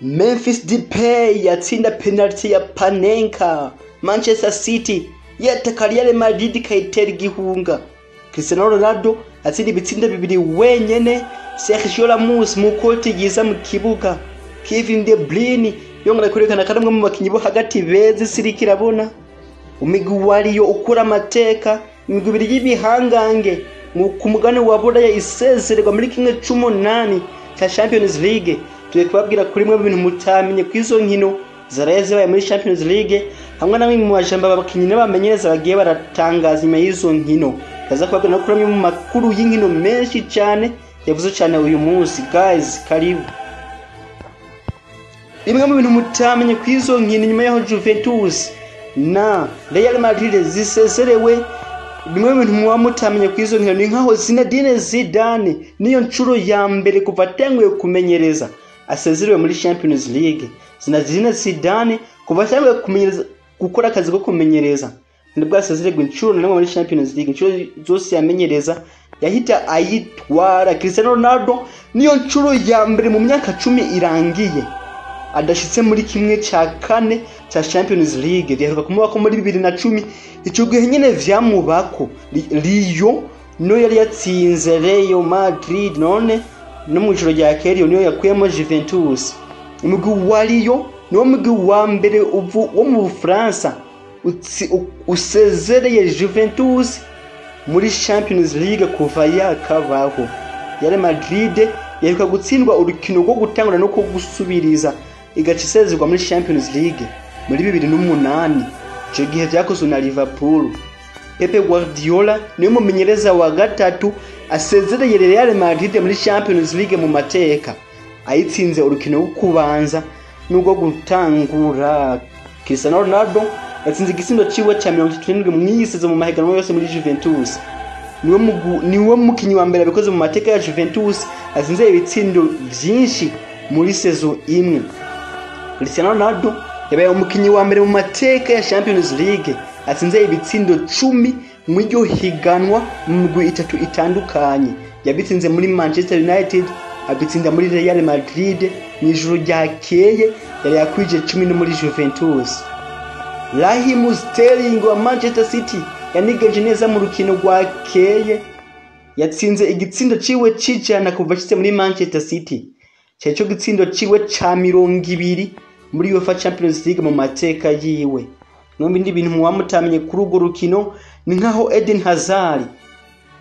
Memphis Depay yatsinda penalty ya Panenka. Manchester City yataka Real Madrid ikayitera igihunga. Cristiano Ronaldo atsinda ibitsindo bibiri wenyene. Sergio Ramos mu koti ryiza mu kibuga. Kevin De Bruyne yongera kwerekana ko ari umwe mu bakinyi bo hagati beza isi iriko irabona. Umugwi wa Lyon ukora amateka, imigwi ibiri y'ibihangange ku mugabane wa Buraya isezererwa muri kimwe c'umunani ca Champions League. Tugiye kubabwira kuri mwe ibintu mutamenye kw'izo nkino zaraye zibaye muri Champions League, hamwe namwe mu majambo abakinyi n'abamenyereza bagiye baratangaza inyuma y'izo nkino. Kaza kubabwira no kuri amwe mu makuru y'inkino menshi cane yavuze cane uyu munsi. Guys, karibu. Bimwe mu bintu mutamenye kw'izo nkino nyuma yaho Juventus na Real Madrid zisezerewe, bimwe mu bintu muba mutamenye kw'izo nkino ni nkaho Zinedine Zidane niyo ncuro ya mbere kuva atanguye kumenyereza asezerewe muri Champions League. Zinedine Zidane kuva atanguye kumenyereza, gukora akazi ko kumenyereza, nibwo asezererwa incuro na rimwe muri Champions League. Incuro zose yamenyereza yahita ayitwara. Cristiano Ronaldo niyo ncuro ya mbere mu myaka 10 irangiye adashitse muri kimwe ca kane ca Champions League. Riheruka kumubako muri 2010, ico gihe nyene vyamubako Lyon niyo yari yatsinze Real Madrid, none no mw'ijoro rya kera niyo yakuyemo Juventus. Umugwi wa Lyon niwo mugwi wa mbere wo mu Bufaransa usezereye Juventus muri Champions League kuva yakabaho. Real Madrid yaheruka gutsindwa urukino rwo gutangura no gusubiriza, igaca isezerwa muri Champions League muri 2008. Ico gihe vyakozwe na Liverpool. Pep Guardiola niwe mumenyereza wa gatatu asezereye Real Madrid muri Champions League mu mateka, ayitsinze urukino rwo kubanza n'urwo gutangura. Cristiano Ronaldo yatsinze igitsindo ciwe ca 37 mw'isizo mu mahiganwa yose muri Juventus. Niwe mukinyi wa mbere abikoze mu mateka ya Juventus atsinze ibitsindo vyinshi muri saison imwe. Cristiano Ronaldo yabaye umukinyi wa mbere mu mateka ya Champions League atsinze ibitsindo 10 mw'iryo higanwa mu migwi itatu itandukanye. Yabitsinze muri Manchester United, abitsinda muri Real Madrid, mw'ijoro ryakeye yari yakwije 10 no muri Juventus. Raheem Sterling wa Manchester City yanigeje neza mu rukino rwakeye, yatsinze igitsindo ciwe c'ijana kuva ashitse muri Manchester City. Cari co gitsindo ciwe ca 20 muri UEFA Champions League mu mateka yiwe. N'ibindi bintu muba mutamenye kuri urwo rukino ni nkaho Eden Hazard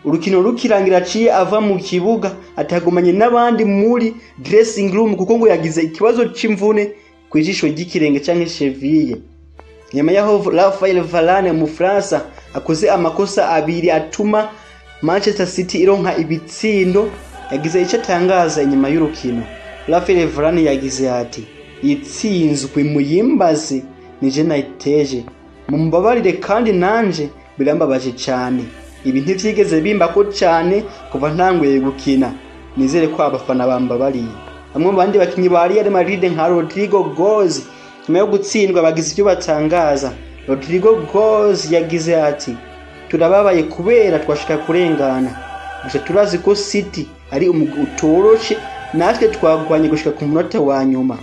urukino rukirangira aciye ava mu kibuga atagumanye n'abandi muri dressing room, kuko ngo yagize ikibazo c'imvune kw'ijisho ry'ikirenge canke cheville. Nyuma yaho Raphael Varane mu Faransa akoze amakosa abiri atuma Manchester City ironka ibitsindo, yagize ico atangaza inyuma y'urukino. Raphael Varane yagize ati: "Itsinzwe muyimbaze nije nayiteje, mumbabarire kandi nanje birambabaje cane. Ibi ntivyigeze bimbako cane kuva ntanguye gukina, nizere ko abafana bambabariye." Bamwe mu bandi bakinyi ba Real Madrid nka Rodrigo Goes nyuma yo gutsindwa bagize ivyo batangaza. Rodrigo Goes yagize ati: "Turababaye kubera twashika kurengana, gusa turazi ko City ari umugwi utoroshe, natwe twagwanye gushika ku munota wa nyuma."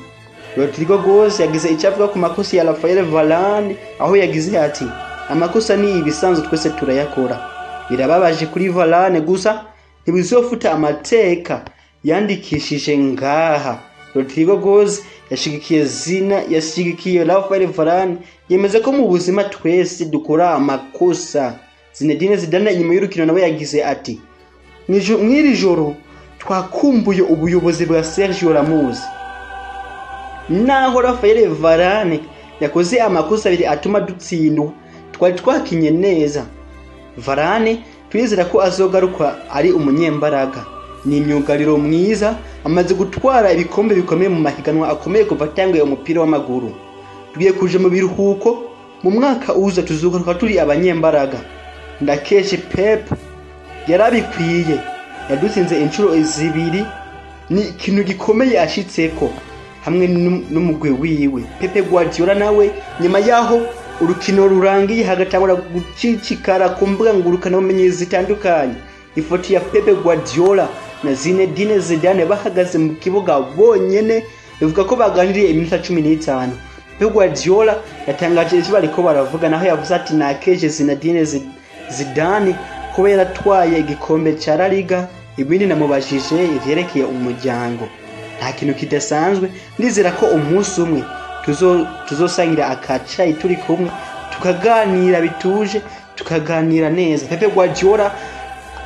Rodrigo Goes yagize icyo avuga ku makosa ya Raphael Varane, aho yagize ati: "Amakosa ni ibisanzwe, twese turayakora. Birababaje kuri Varane, gusa ntibizofuta amateka yandikishije ngaha." Rodrigo Goes yashigikiye zina yashigikiye Raphael Varane, yemeza ko mu buzima twese dukora amakosa. Zinedine Zidane inyuma y'urukino nawe yagize ati: "Mw'iri joro twakumbuye ubuyobozi bwa Sergio Ramos. Naho Raphael Varane yakoze amakosa abiri atuma dutsindwa, twari twakinye neza. Varane turizera ko azogaruka ari umunyembaraga. Ni imyugariro mwiza, amaze gutwara ibikombe bikomeye mu mahiganwa akomeye kuva atanguye umupira w'amaguru. Tugiye kuja mu biruhuko, mu mwaka uza tuzogaruka turi abanyembaraga. Ndakeshe Pep yarabikwiye, yadutsinze inshuro zibiri, ni ikintu gikomeye ashitseko hamwe n'umugwi wiwe." Pepe Guardiola nawe nyuma yaho urukino rurangiye hagatangura gucicikara ku mbuga ngurukanabumenyi zitandukanye ifoto ya Pepe Guardiola na Zinedine Zidane bahagaze mu kibuga bonyene. Bivuga ko baganiriye iminota 15. Pep Guardiola yatangaje ivyo bariko baravuga, naho yavuze ati nakeje Zinedine Zidane kuba yaratwaye igikombe ca La Liga, ibindi namubajije ivyerekeye umuryango. Nta kintu kidasanzwe, ndizera ko umunsi umwe tuzosangira akacayi turi kumwe, tukaganira bituje, tukaganira neza. Pep Guardiola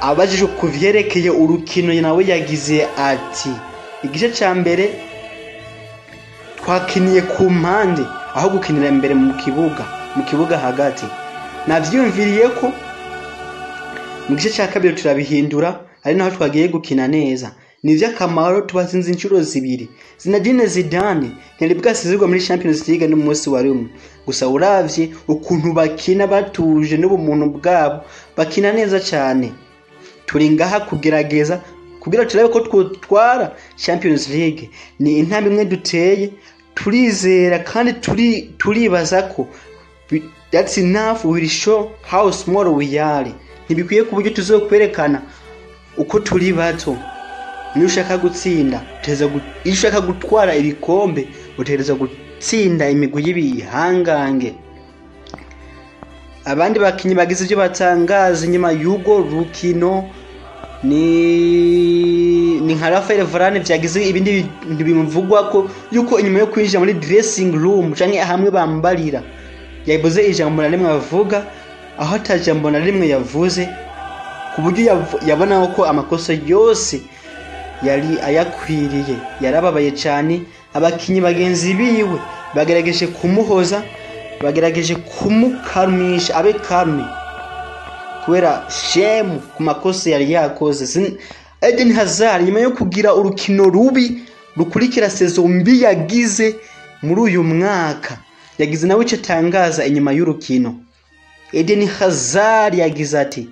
abajijwe ku vyerekeye urukino nawe yagize ati igice ca mbere twakiniye ku mpande aho gukinira imbere mu kibuga hagati. Navyiyumviriye ko mu gice ca kabiri turabihindura, ari naho twagiye gukina neza. Ni vy'akamaro tubatsinze inshuro zibiri. Zinedine Zidane ntiyari bwasezerwa muri Champions League n'umunsi wa rimwe. Gusa uravye ukuntu bakina batuje n'ubumuntu bwabo, bakina neza cyane. Turi ngaha kugerageza kugira turabe ko twotwara Champions League. Ni intambwe imwe duteye, turizera kandi turibaza ko that's enough, we will show how small we are. Ntibikwiye ku buryo tuzokwerekana uko turi bato. Niyo ushaka gutsinda, iyo ushaka gutwara ibikombe, utegerezwa gutsinda imigwi y'ibihangange. Abandi bakinyi bagize ivyo batangaza inyuma y'urwo rukino ni nka Rafael Varane, vyagize ibindi bintu bimuvugwa ko yuko inyuma yo kwinjira muri dressing room canke hamwe bambarira yabuze ijambo na rimwe avuga, aho atajambo na rimwe yavuze, ku buryo yabona ko amakosa yose yari ayakwiriye. Yarababaye cyane, abakinyi bagenzi biwe bagerageje kumuhoza, bagerageje kumukarmisha abe calme kubera shame ku makosa yari yakoze. Eden Hazard nyuma yo kugira urukino rubi rukurikira saison mbi yagize muri uyu mwaka, yagize nawe ico tangaza inyuma y'urukino. Eden Hazard yagize ati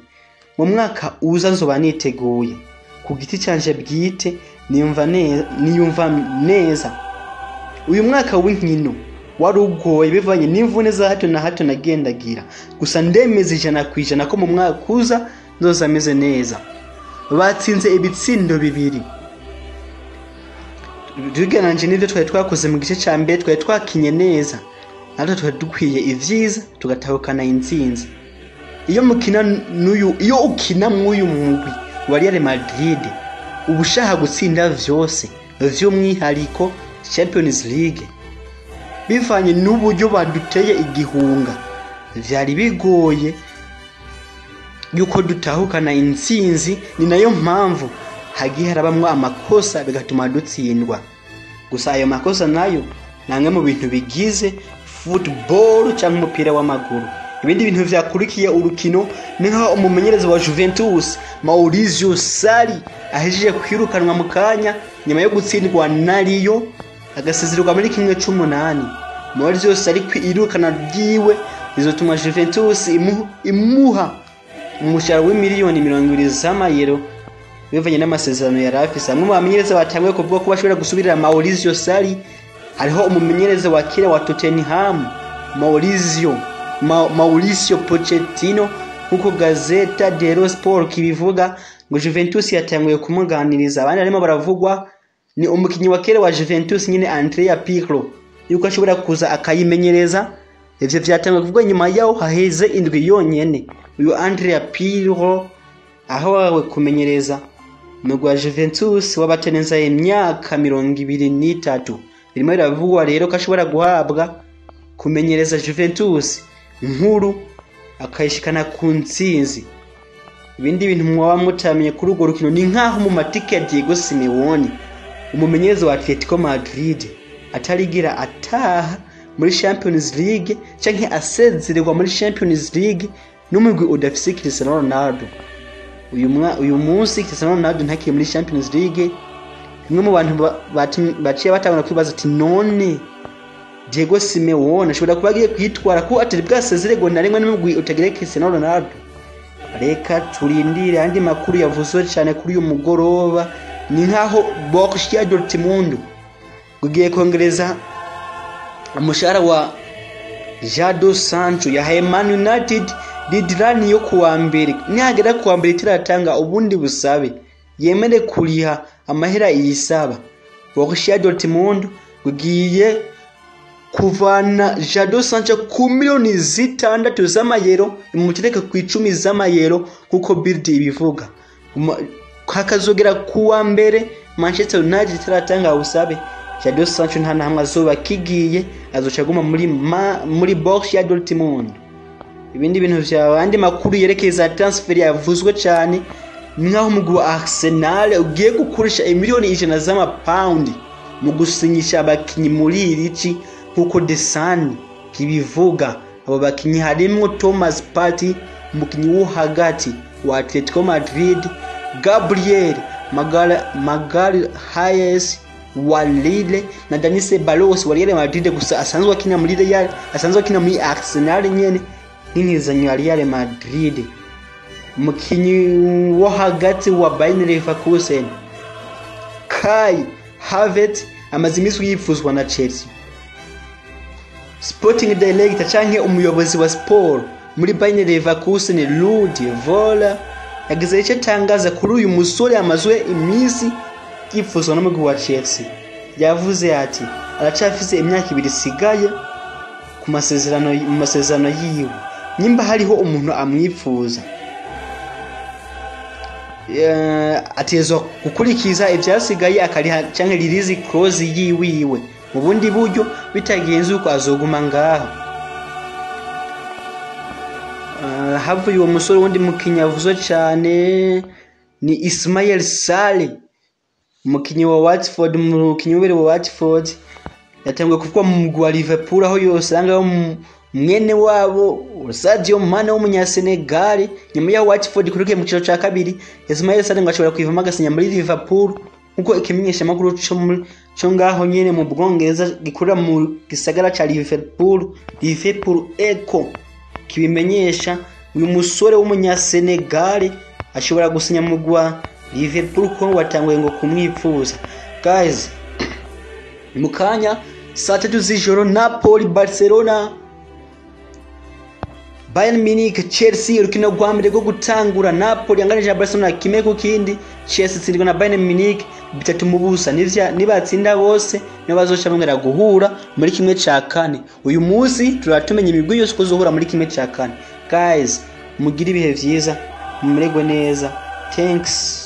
mu mwaka uza nzoba niteguye ku giti canje bwite, niyumva neza. Uyu mwaka w'inkino wari ugoye bivanye n'imvune za hato na hato nagendagira, gusa ndemeza 100% ko mu mwaka uza nzoza ameze neza. Batsinze ibitsindo bibiri tugereranyije n'ivyo twari twakoze mu gice ca mbere. Twari twakinye neza, natwe twari dukwiye ivyiza tugatahukana intsinzi. Iyo mukina n'uyu, iyo ukina mw'uyu mugwi wa Real Madrid, uba ushaka gutsinda vyose, vy'umwihariko Champions League. Bivanye n'uburyo baduteye igihunga, vyari bigoye yuko dutahukana intsinzi. Ni nayo mpamvu hagiye harabamwo amakosa bigatuma dutsindwa. Gusa ayo makosa nayo ni amwe mu bintu bigize football cyangwa umupira w'amaguru. Ibindi bintu vyakurikiye urukino ni nkaho umumenyereza wa Juventus Maurizio Sarri ahejeje kwirukanwa mu kanya nyuma yo gutsindwa na Lyon, agasezererwa muri 1/8. Maurizio Sarri kwirukana ryiwe bizotuma Juventus imuha umushahara w'imiliyoni 20 z'amayero bivanye n'amasezerano yari afise. Bamwe mu bamenyereza batanguye kuvuga ko bashobora gusubirira Maurizio Sarri, hariho umumenyereza wa kera wa Tottenham Mauricio Pochettino, nkuko Gazzetta dello Sport kibivuga ngo Juventus yatanguye kumuganiriza. Abandi barimo baravugwa ni umukinyi wa kera wa Juventus nyine Andrea Pirlo, yuko ashobora kuza akayimenyereza. Ivyo vyatanguye kuvugwa nyuma yaho haheze indwi yonyene uyu Andrea Pirlo aho wawe kumenyereza umugwi wa Juventus w'abatenenza imyaka 23. Birimo biravugwa rero ko ashobora guhabwa kumenyereza Juventus nkuru akayishikana ku ntsinzi. Ibindi bintu mwaba mutamenye kuri urwo rukino ni nkaho mu matike ya Diego Simeone, umumenyereza wa Atletico Madrid, atarigira ataha muri Champions League canke asezererwa muri Champions League n'umugwi udafise Cristiano Ronaldo. Uyu munsi Cristiano Ronaldo ntakiri muri Champions League. Bimwe mu bantu baciye batangura kwibaza ati none Diego Simeone ashobora kuba agiye kwitwara ko atari bwasezererwa na rimwe n'umugwi utagira Cristiano Ronaldo. Reka turindire. Andi makuru yavuzwe cyane kuri uyu mugoroba ni nkaho Borussia Dortmund ugiye kongereza umushahara wa Jadon Sancho yahaye Man United deadline yo kuwa mbere. Nihagera kuwa mbere itiratanga ubundi busabe yemere kuriha amahera iyisaba. Borussia Dortmund Ugiye kuvana Jadon Sancho ku miliyoni 6 z'amayero, imutereke ku 10 z'amayero nkuko Bild ibivuga. Hakazogera kuwa mbere Manchester United itaratanga ubusabe, Jadon Sancho nta na hamwe azoba kigiye, azoca aguma muri Borussia Dortmund. Ibindi bintu vyawe, andi makuru yerekeye za transfer yavuzwe cyane ni nk'aho umugwi wa Arsenal ugiye gukoresha imiliyoni 100 z'amapawundi mu gusinyisha abakinyi muri iri ci, nk'uko The Sun kibivuga. Abo bakinyi harimwo Thomas Partey, umukinyi wo hagati wa Atletico Madrid, Gabriel Magalhaes wa Lille na Dani Ceballos wa Real Madrid, gusa asanzwe akina muri Real, asanzwe akina muri Arsenal nyene n'intizanyo ya Real Madrid. Umukinyi wo hagati wa Bayer Leverkusen, Kai Havertz, amaze iminsi yifuzwa na Chelsea. Sporting Director canke umuyobozi wa sport muri Bayer Leverkusen, Rudi Voller, yagize icyo atangaza kuri uyu musore amazwe iminsi yifuzwa n'umugwi wa Chelsea. Yavuze ati aracafise imyaka 2 isigaye ku masezerano, mu masezerano yiwe. Nimba hariho umuntu amwifuza, atezwa gukurikiza ivyasigaye akariha canke release clause yiwiwe. Mu bundi buryo bitagenze uko, azoguma ngaho. Havuye uwo musore, wundi mukinyi avuzwe cane ni Ismail Sale, umukinyi wa Watford, umukinyi w'ubere wa Watford. Yatanguye kuvugwa mu mugwi wa Liverpool, aho yosanga mwene wabo Sadio Mane w'umunyasenegal. Nyuma yaho Watford ikurukiye mu cicaro ca kabiri, Ismail Sale ngo ashobora kwivamo agasinya muri Liverpool, nkuko ikimenyeshamakuru co ngaho nyene mu Bwongereza gikorera mu gisagara ca Liverpool, Liverpool Echo, kibimenyesha. Uyu musore w'umunyasenegal ashobora gusinya mu mugwi wa Liverpool kuko watanguye ngo kumwipfuza. Guys, mu kanya saa 3 z'ijoro Napoli Barcelona, Bayern Munich Chelsea, urukino rwa mbere rwo gutangura. Napoli yanganije na Barcelona 1-1, Chelsea itsindwa na Bayern Munich 3-0. Nivya nibatsinda bose nibo bazoca bongera guhura muri 1/4. Uyu munsi turatumenya imigwi yose uko izohura muri 1/4. Guys, mugire ibihe vyiza, mumererwe neza. Thanks.